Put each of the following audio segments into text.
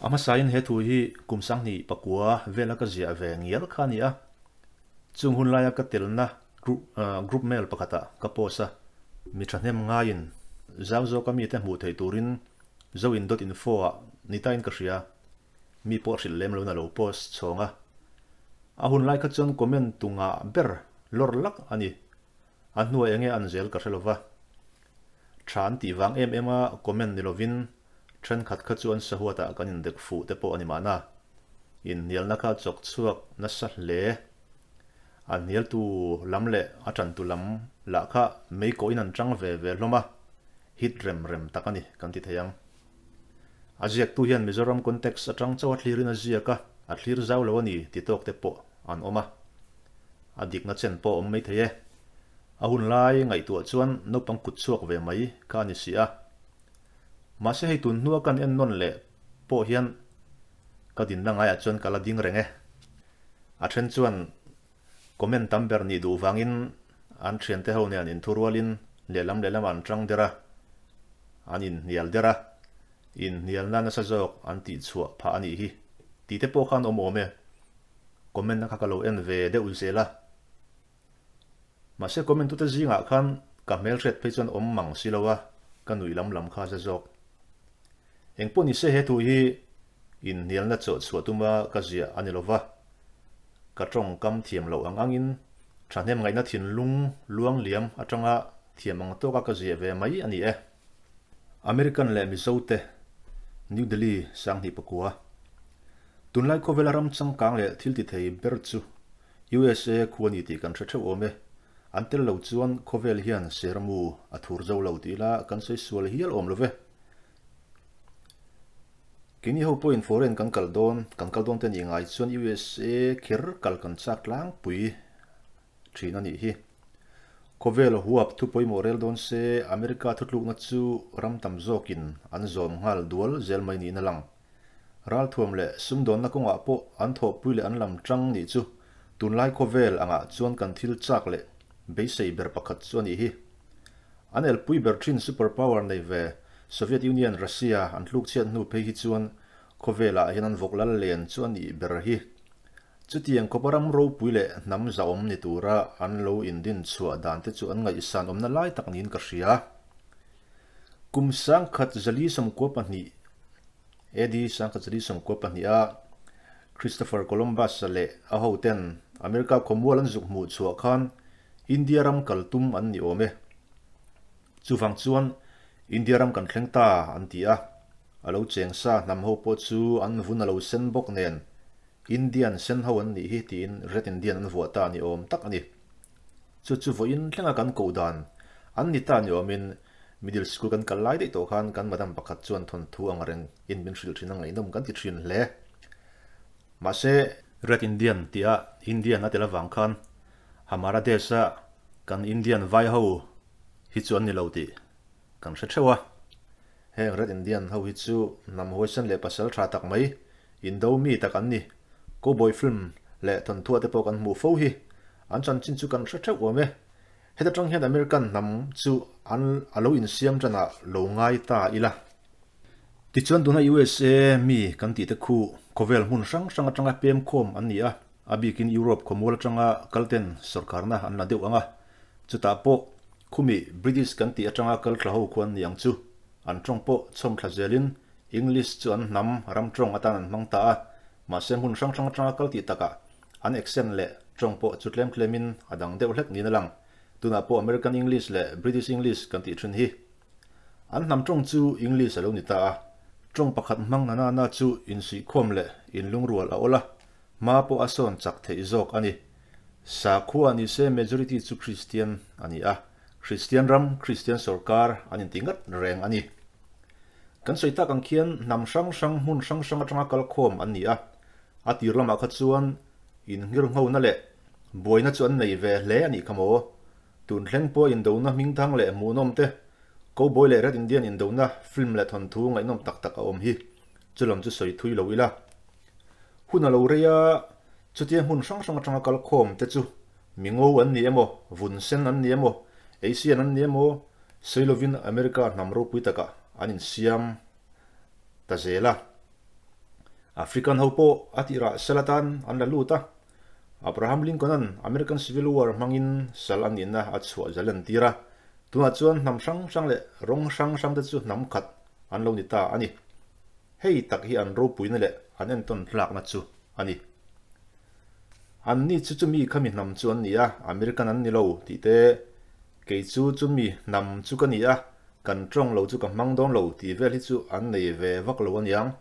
A hmasain he thu hi kum 2009 vela ka ziah ve ngial kha a ni a. Chung hun laia ka telna group mail pakhatah ka post a, mi thahnem ngaiin zau zawka mite hmuh theih turin Zoin dot info ah ni tain ka hria, mi pawh hrilh lem loin a lo post chhawng a. A hun lai kha chuan comment tu ngah ber lawr lak a ni. A hnuah enge an zel ka hre lova. Tha an tih vang em em a comment ni lovin thenkhat kha chu an sahuatah kan indek fuh te pawh a ni mahna. Inhnialna kha chawk chhuak nasa hle. A hnialtu lam leh a tantu lam lah kha mei kawhin an tang ve ve hlawm a, hit rem rem tak a ni kan ti thei ang. A ziaktu hian Mizoram context atang chauh a thlirin a ziak a, a thlir zau lo a ni ti tawk te pawh an awm a. A dikna chen pawh a awm mai thei e. A hun lai ngaihtuah chuan naupang kut chhuak ve mai kha a ni si a. Mahse hei tun hnua kan en nawn leh pawh hian ka dinna ngaiah chuan ka la ding reng e. A then chuan comment tam ber nih duh vangin an thiante ho nen inthurualin lehlam lehlam an tang der a, an inhnial der a, inhnialna nasa zawk an tihchhuah phah a nih hi tih te pawh khan awm awm e. Comment na kha ka lo en ve deuh zel a. Mahse comment tute zingah khan ka hmelhriat phei chuan awm mang si lo a, ka nuih lam lam kha za zawk. Engpawh ni se he thu hi inhnialna chawh chhuah tuma ka ziah a ni lo va, ka tawngkam thiam loh ang angin thahnem ngaihna thinlung luang liam atanga thiam ang tawka ka ziah ve mai a ni e. American leh Mizo te, New Delhi, 2009. Tunlai khawvela ram changkang leh thil ti thei ber chu USA khua ni tih kan hre theuh awm e. An tel lo chuan khawvel hian sermu a thur zo lo tih ila kan sawi sual hial awm lo ve. Keini ho pawhin foreign kan kal dawn, kan kal dawn te nih ngai chuan USA kher kal kan chak tlangpui thin a nih hi. Khawvel huap thu pawimawh rel dawn se America thutlukna chu ram tam zawkin an zawm nghal dual zel mai niin a lang. Ralthuam leh sumdawnna kawngah pawh an thawhpui leh an lam tang nih chu tunlai khawvel angah chuan kan thil chak leh beisei ber pakhat chu a nih hi. An elpui ber thin super power nei ve Soviet Union, Russia an tluk chhiat hnu phei hi chuan khawvelah hian an vawk lal len chu a nih ber hi. Chutiang khawpa ram ropui leh hnam zahawm ni tura an lo indin chhuah dan te chu an ngaihsan awmna lai tak niin ka hria. Kum 1942, AD 1942 a Christopher Columbus-a leh a hoten America khawmual an zuk hmuh chhuah khan India ram kal tum an ni awm e. Chuvang chuan India ram kan thleng ta an ti a, a lo cheng sa hnam ho pawh chu an vun a lo sen bawk nen Indian sen ho an nih hi tiin Red Indian an vuah ta ni awm tak a ni. Chu chu vawiin thlenga kan koh dan an ni ta ni awmin Middle School kan kal lai daih tawh khan kan madam pakhat chuan thawnthu ang reng in min hrilh thin a ngaihnawm kan ti thin hle. Mahse, Red Indian tia Indian a tel avang khan Hamara Desh-a kan Indian vai ho hi chu an ni lo tih kan hre theuh a. Heng Red Indian ho hi chu hnam huaisen leh pasal tha tak mai, indo mi tak an ni. Cowboy film leh thawnthuah te pawh kan hmuh fo hi. An chanchin chu kan hre theuh awm e. Heta tang hian American hnam chu an a lo insiam tanah lo ngai ta ila. Tichuan tuna USA mi kan tih te khu khawvel hmun hrang hrang atanga pem khawm an ni a, a bikin Europe khawmual atanga kal ten sawrkarna an la deuh ang a, chutah pawh khumi British kan tih atanga kal thla ho khu an ni ang chu. An tawng pawh chhawm thla zelin English chu an hnam ram tawng atan an hmang ta a, mahse hmun hrang hrang atanga kal tih takah an accent leh tawng pawh chu tlem tlemin a dang deuh hlek niin a lang. Tunah pawh American English leh British English kan tih thin hi. An hnam tawng chu English a lo ni ta a, tawng pakhat hmang na nana chu insuihkhawm leh inlungrual a awl a, hma pawh a sawn chak theih zawk a ni. Sakhua ni se majority chu Kristian a ni a, Kristian ram, Kristian sawrkar an inti ngat reng a ni. Kan sawi tak ang khian hnam hrang hrang hmun hrang hrang atanga kalkhawm an ni a, a tir lamah kha chuan innghirnghona leh buaina chu an nei ve hle a nih kha maw? Tun thleng pawh indona hmingthang leh hmuhnawm te, Cowboy leh Red Indian indona film leh thawnthu ngaihnawm tak tak a awm hi chulam chu sawi thui lo ila. Hun a lo rei a, chutia hmun hrang hrang atanga kal khawm te chu mi ngo an ni emaw, vun sen an ni emaw, Asian an ni emaw, sawi lovin America hnam ropui takah an insiam ta zel a. African ho pawh a tirah sal atan an la lut a, Abraham Lincoln-a'n American Civil War hmangin sal a nihna a chhuah zalen tir a, tunah chuan hnam hrang hrang leh rawng hrang hrangte chu hnam khat an lo ni ta a ni. Hei tak hi an ropuina leh an entawn tlakna chu a ni. Anni chu chumi khami hnam chu an ni a, American an ni lo tih te, kei chu chumi hnam chu ka ni a, kan tawng lo chu ka hmang dawn lo tih vel hi chu an nei ve vak lo aniang.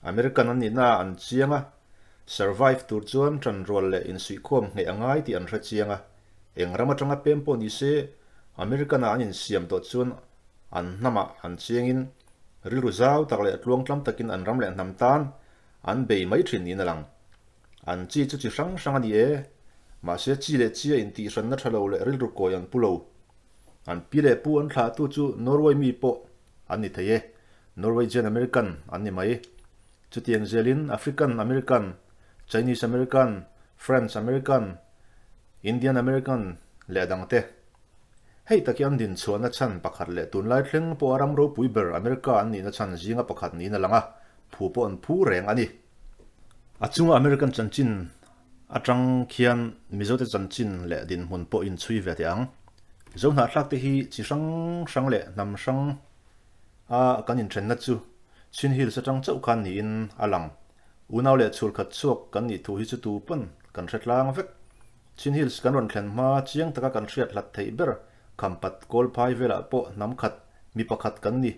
American an nihna an chiang a, survive tur chuan tanrual leh insuihkhawm ngheh a ngai tih an hre chiang a, eng ram atanga pem pawh ni se, American-a an insiam tawh chuan an hnamah an chiangin rilru zau tak leh tluangtlam takin an ram leh hnam tan an bei mai thin niin a lang. An chi chu chi hrang hrang a ni e, mahse chi leh chi a intihhranna tha lo leh rilru kawi an pu lo. An pi leh pu an thlahtu chu Norway mi pawh an ni thei e, Norwegian American an ni mai. Chutiang zelin African American, Chinese American, French American, Indian American leh a dangte. Hei tak hi an dinchhuahna chhan pakhat leh tunlai thleng pawh a ram ropui ber America an nihna chhan zinga pakhat niin a lang a, phu pawh an phu reng a ni. A chunga American chanchin atang khian Mizote chanchin leh dinhmun pawh inchhui ve teh ang. Zohnahthlak te hi chi hrang hrang leh hnam hrang a kan inthenna chu Chin Hills atang chauh khan niin a lang. Unau leh chhulkhat chhuak kan nih thu hi chu tu pawn kan hre tlang vek. Chin Hills kan rawn thlen hma chiang taka kan hriat hlat theih ber Khampat Kawlphai velah pawh hnam khat mi pakhat kan ni.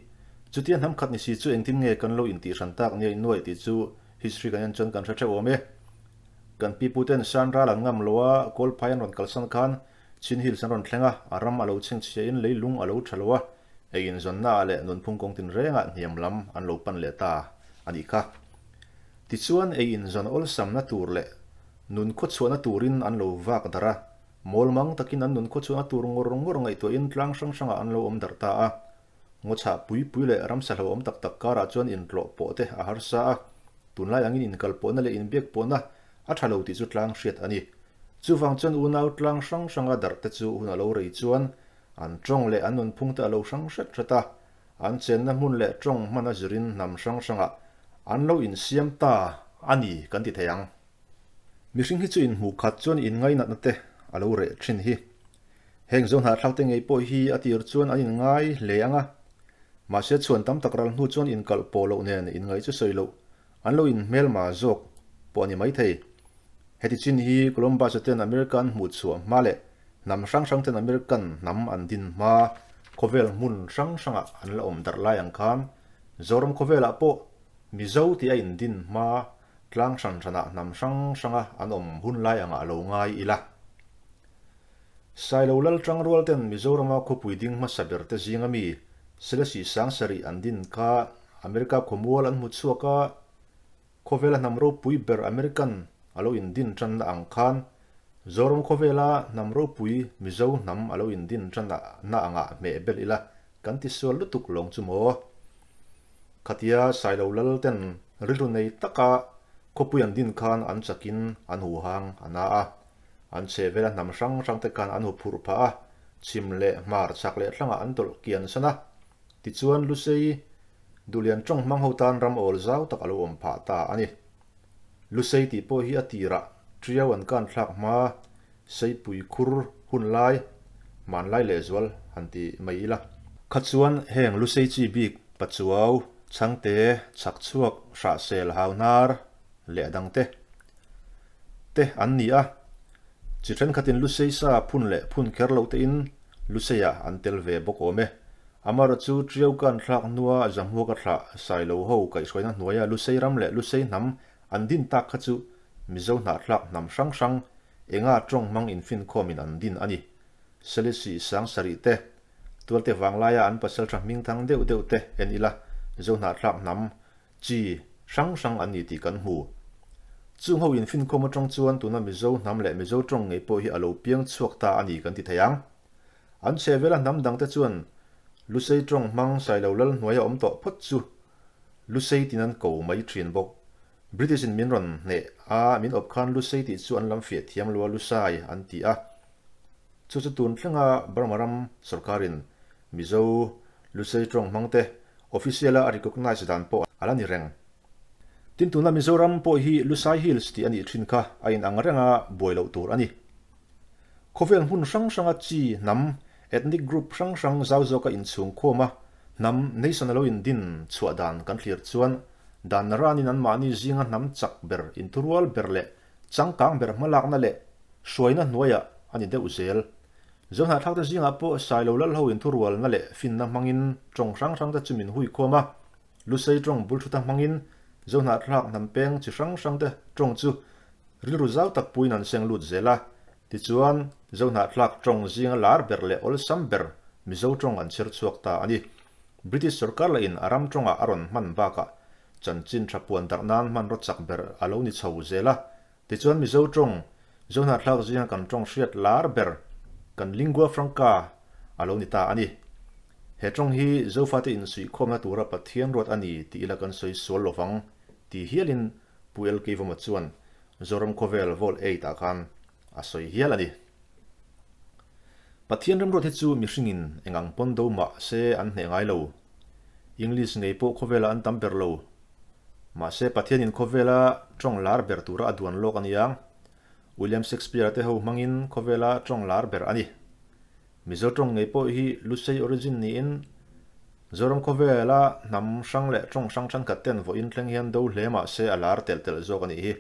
Chutia hnam khat ni si chu engtin nge kan lo intihhran tak nia innuai tih chu history kan en chuan kan hre theuh awm e. Kan piputen San ral an ngam lo a, Kawlphai an rawn kalsan khan Chin Hills an rawn thleng a, a ram a lo chhengchhia in leilung a lo tha lo a, ei inzawnna ah leh nunphung kawng tinrengah hniam lam an lo pan leh ta a nih kha. Tichuan ei inzawn awlsamna tur leh Nun khawchhuahna turin an lo vak darh a, mawlmang takin an nun khawchhuahna tur ngawr ngawr ngaihtuahin tlang hrang hrangah an lo awm darh ta a. Ngawchhah pui pui leh ramsa hlauhawm tak tak karah chuan intlawh pawh te a harsa a, tunlai angin inkal pawhna leh inbiak pawhna a tha lo tih chu tlang hriat a ni. Chuvang chuan unau tlang hrang hranga darh te chu hun a lo rei chuan an tawng leh an nunphung te a lo hrang hret hret a, an chenna hmun leh tawng hman a zirin hnam hrang hrangah an lo insiam ta a ni kan ti thei ang. Mihring hi chu inhmuh khat chuan inngainatna te a lo reh thin hi. Heng zohnahthlak te ngei pawh hi a tir chuan an inngai hle ang a. Mahse chhuan tam tak ral hnu chuan inkalh pawh loh nen inngaih chu sawi loh an lo inhmelma zawk pawh a ni maithei. Heti chin hi Columbus-a ten America an hmuh chhuah hma leh hnam hrang hrang ten American hnam an din hma khawvel hmun hrang hrangah an la awm darh lai ang khan Zoram khawvelah pawh Mizo tih a indin hma Tlang hran hranah hnam hrang hranga an awm hun lai angah lo ngai ila. Sailo Lal Tangrual ten Mizorama khawpui ding hmasa ber te zinga mi Selesih Sangsarih an din kha America khawmual an hmu chhuak a, khawvela hnam ropui ber American a lo indin tanna ang khan Zoram khawvela hnam ropui Mizo hnam a lo indin tanna angah hmeh bel ila kan ti sual lutuk lawng chu maw? Khatia Sailo Lal ten rilru nei taka khawpui an din khan an chakin an huhang a na a, an chhehvela hnam hrang hrang te khan an huphurh phah a, chhim leh hmar chak leh thlangah an tawlh kian san a. Tichuan Lusei Duhlian tawng hmang ho tan ram awl zau tak a lo awm phah ta a ni. Lusei tih pawh hi a tirah Tiau an kan thlak hma Seipui khur hun lai, hmanlai lehzual han ti mai ila. Kha chuan heng Lusei chi bik Pachuau, Chhangte, Chhakchhuak, Hrahsel, Hauhnar leh a dangte te an ni a. Chi thenkhatin Lusei sa phun leh phun kher loh tein Luseiah an tel ve bawk awm e. Amarawh chu Tiau kan thlak hnua Zahmuaka thlah Sailo ho kaihhruaina hnuaia Lusei ram leh Lusei hnam an din tak kha chu Mizo hnahthlak hnam hrang hrang enga tawng hmang infinkhawmin an din a ni. Selesih Sangsarih te, Tualte vanglaia an pasaltha hmingthang deuh deuh te en ila Zo hnahthlak hnam chi hrang hrang an ni tih kan hmu. Chung ho infinkhawm atang chuan tuna Mizo hnam leh Mizo tawng ngei pawh hi a lo piang chhuak ta a ni kan ti thei ang. An chhehvela hnam dangte chuan Lusei tawng hmang Sailo lal hnuaia awm tawh phawt chu Lusei tin an ko mai thin bawk. British in min rawn hneh a, min awp khan Lusei tih chu an lam fiah thiam lo a, Lusai an ti a. Chu chu tun thlenga Burma ram sorkarin Mizo Lusei tawng hmangte official a a recognise dan pawh a la ni reng. Tin tuna Mizoram pawh hi Lusai Hills tih a nih thin kha a inang reng a, buai loh tur a ni. Khawvel hmun hrang hranga chi, hnam, ethnic group hrang hrang zau zawka inchhungkhawm a, hnam, nation a lo indin chhuah dan kan thlir chuan dan ranin anmahni zinga hnam chak ber, inthurual ber leh changkang ber hmalakna leh hruaina hnuaiah a ni deuh zel. Zohnahthlakte zingah pawh Sailo Lalho inthurualna leh finna hmangin tawng hrang hrangte chu min huikhawm a, Lusei tawng bulthuta hmangin Zohnahthlak hnam peng chi hrang hrangte tawng chu rilru zau tak puiin an seng lut zel a. Tichuan, Zohnahthlak tawng zinga lar ber leh awlsam ber Mizo tawng an chher chhuak ta a ni. British sorkar lahin a ram tawngah a rawn hman bakah chanchin tha puan darh nan hmanraw chak ber a lo ni chho zel a. Tichuan Mizo tawng, Zohnahthlak zinga kan tawng hriat lar ber, kan lingua franca a lo ni ta a ni. He tawng hi Zofate insuihkhawmna tura Pathian ruat a ni tih ila kan sawi sual lovang ti hialin Pu LK Vawma chuan Zoram Khawvel Vol Eight ah khan a sawi hial a ni. Pathian remruat hi chu mihringin eng ang pawn do mah se an hneh ngai lo. English ngei pawh khawvelah an tam ber lo. Mahse Pathianin khawvela tawng lar ber tura a duan lawk a nia. William Shakespeare-a te ho hmangin khawvela tawng lar ber a ni. Mizo tawng ngei pawh hi Lusei origin niin Zoram khawvela hnam hrang leh tawng hrang thenkhat ten vawiin thleng hian do hle mah se a lar telh telh zawk a nih hi.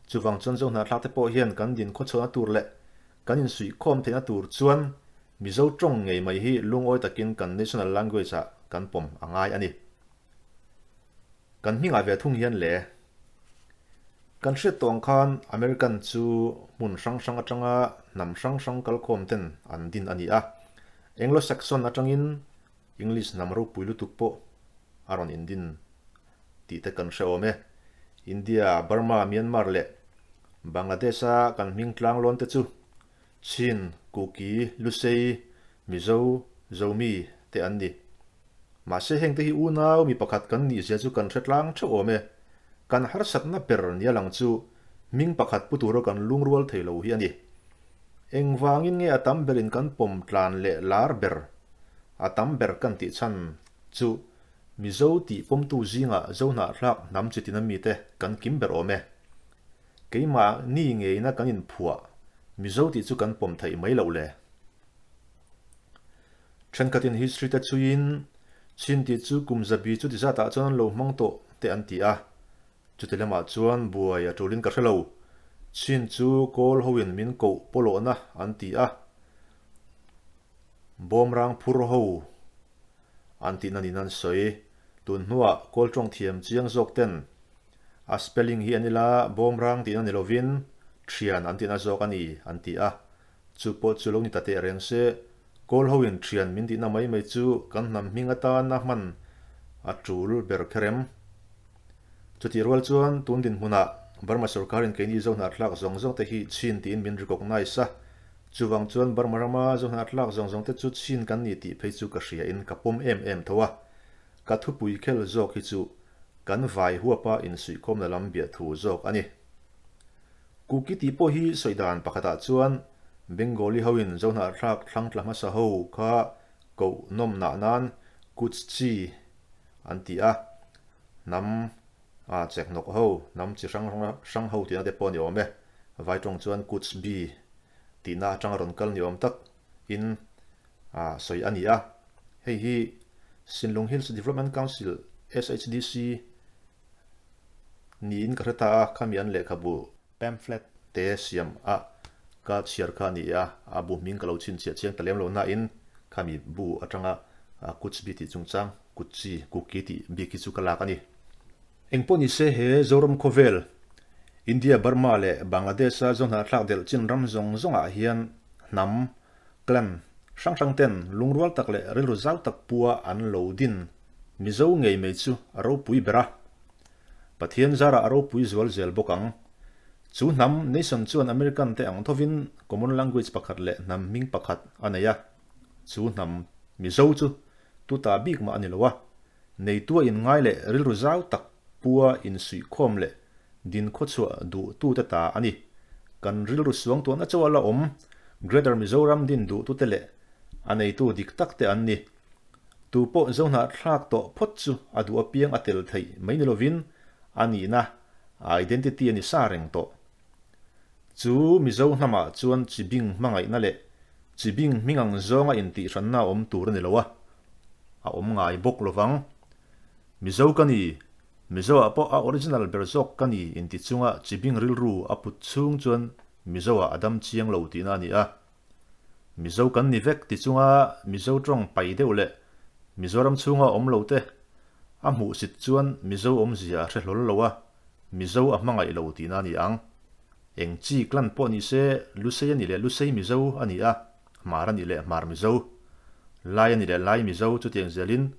Chuvang chuan Zohnahthlak te pawh hian kan din khawchhuahna tur leh kan insuihkhawm theihna tur chuan Mizo tawng ngei mai hi lungawi takin kan national language ah kan pawm a ngai a ni. Kan hmingah ve thung hian le. Kan hriat tawh ang khan American chu hmun hrang hrang atanga hnam hrang hrang kalkhawm ten an din a ni a. Anglo-Saxon atangin English hnam ropui lutuk pawh a rawn indin tih te kan hre awm e. India, Burma, Myanmar leh Bangladesh-a kan hming tlanglawn te chu Chin, Kuki, Lusei, Mizo, Zomi te an ni. Mahse hengte hi unau mi pakhat kan nih zia chu kan hre tlang theuh awm e. Kan harsatna ber nia lang chu hming pakhat pu tura kan lungrual thei lo hi a ni. Engvangin nge a tam berin kan pawm tlan leh lar ber a tam ber kan tih chhan chu Mizo tih pawmtu zingah Zohnahthlak hnam chitin amite kan kim ber awm e. Keimahni ngeina kan inphuah Mizo tih chu kan pawm theih mai loh le. Thenkhatin history te chhuiin Chin tih chu kum zabi chuti zatah chuan an lo hmang tawh te an ti a, chuti lamah chuan buai a tulin ka hre lo. Chin chu kawl hoin min koh pawlawhna an ti a, bawmrang phur ho an tihna niin an sawi. Tun hnuah kawl tawng thiam chiang zawk ten a spelling hi an ila bawmrang tihna ni lovin thian an tihna zawk a ni an ti a, Chu pawh chu lo ni ta teh reng se, Kawl hoin thian min tihna mai mai chu kan hnam hming atana hman a tul ber kher em? Chutih rual chuan tun dinhmunah Burma sorkarin keini Zohnahthlak zawng zawng te hi Chin tiin min recognize a, chuvang chuan Burma rama Zohnahthlak zawng zawng te chu Chin kan ni tih phei chu ka hria in ka pawm em em tho a, ka thupui khel zawk hi chu kan vai huapa insuihkhawmna lam biahthu zawk a ni. Kuki tih pawh hi sawi dan pakhatah chuan Bengali hoin Zohnahthlak thlangtla hmasa ho kha koh nawm nah nan Kutchi an ti a, hnam a chekhnawk ho, hnam chi hrang hrang ho tihna te pawh a ni awm e. Vai tawng chuan Kuchbi tihna atanga rawn kal ni awm tak in a sawi a ni a. Hei hi Sinlung Hills Development Council, SHDC, Niin ka hre ta a, khami an lehkhabu pamphlet te siam a ka chhiar kha a ni a, a bu hming ka lo chhinchhiah chiang ta lem lo nain khami bu atanga Kuchbi tih chungchang Kutchi, Kuki tih bik hi chu ka lak a ni. Engpawh ni se he Zoram khawvel, India, Burma leh Bangladesh a Zohnahthlak delh chin ram zawng zawngah hian hnam, clan, hrang hrang ten lungrual tak leh rilru zau tak pua an lo din Mizo ngei mai chu a ropui ber a. Pathian zarah a ropui zual zel bawk ang. Chu hnam, nation, chuan American te ang thovin common language pakhat leh hnam hming pakhat a nei a. Chu hnam, Mizo chu tuta bik mah a ni lo a. Neitua inngai leh rilru zau tak pua insuihkhawm leh dinkhawchhuah duhtute ta a ni. Kan rilru suangtuahna chauh a la awm, Greater Mizoram din duhtute leh a neitu dik tak te an ni. Tu pawh Zohnahthlak tawh phawt chu a duh apiang a tel theih mai ni lovin. A nihna, a identity a ni sa reng tawh. Chu Mizo hnamah chuan chibing hmangaihna leh chibing hming ang zawnga intihhranna a awm tur a ni lo a, a awm ngai bawk lo vang. Mizo ka ni, Mizo-ah pawh a original ber zawk ka ni inti chunga chibing rilru a put chhung chuan Mizo-ah a dam chiang lo tihna a ni a. Mizo kan ni vek ti chunga Mizo tawng pai deuh leh Mizoram chhunga awm lo te a hmuhsit chuan Mizo awmzia a hre hlawl lo a, Mizo a hmangaih lo tihna a ni ang. Eng chi clan pawh ni se Lusei a ni leh Lusei Mizo a ni a, Hmar a ni leh Hmar Mizo, Lai a ni leh Lai Mizo chutiang zelin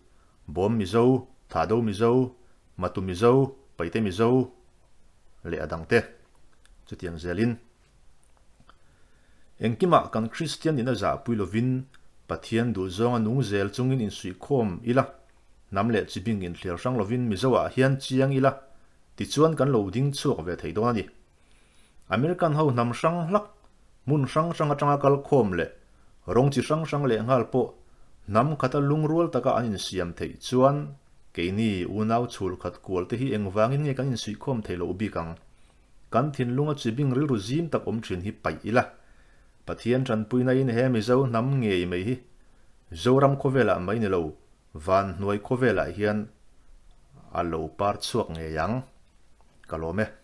Bawm Mizo, Thahdo Mizo, Matu Mizo, Paite Mizo leh a dangte chutiang zelin. Engkimah kan Kristian nihna zahpui lovin Pathian duhzawnga nung zel chungin insuihkhawm ila, hnam leh chibing inthliar hrang lovin Mizoah hian chiang ila, tichuan kan lo ding chhuak ve thei dawn a ni. American ho hnam hrang hlak, hmun hrang hrang atanga kal khawm leh rawng chi hrang hrang lehnghal pawh hnam khata lungrual taka an insiam theih chuan keini unau chhul khat kual te hi engvangin nge kan insuihkhawm thei loh bik ang? Kan thinlunga chibing rilru zim tak awm thin hi paih ila. Pathian tanpuina in he Mizo hnam ngei mai hi Zoram khawvelah mai ni lo, van hnuai khawvelah hian a lo par chhuak ngei ang. Ka lawm e.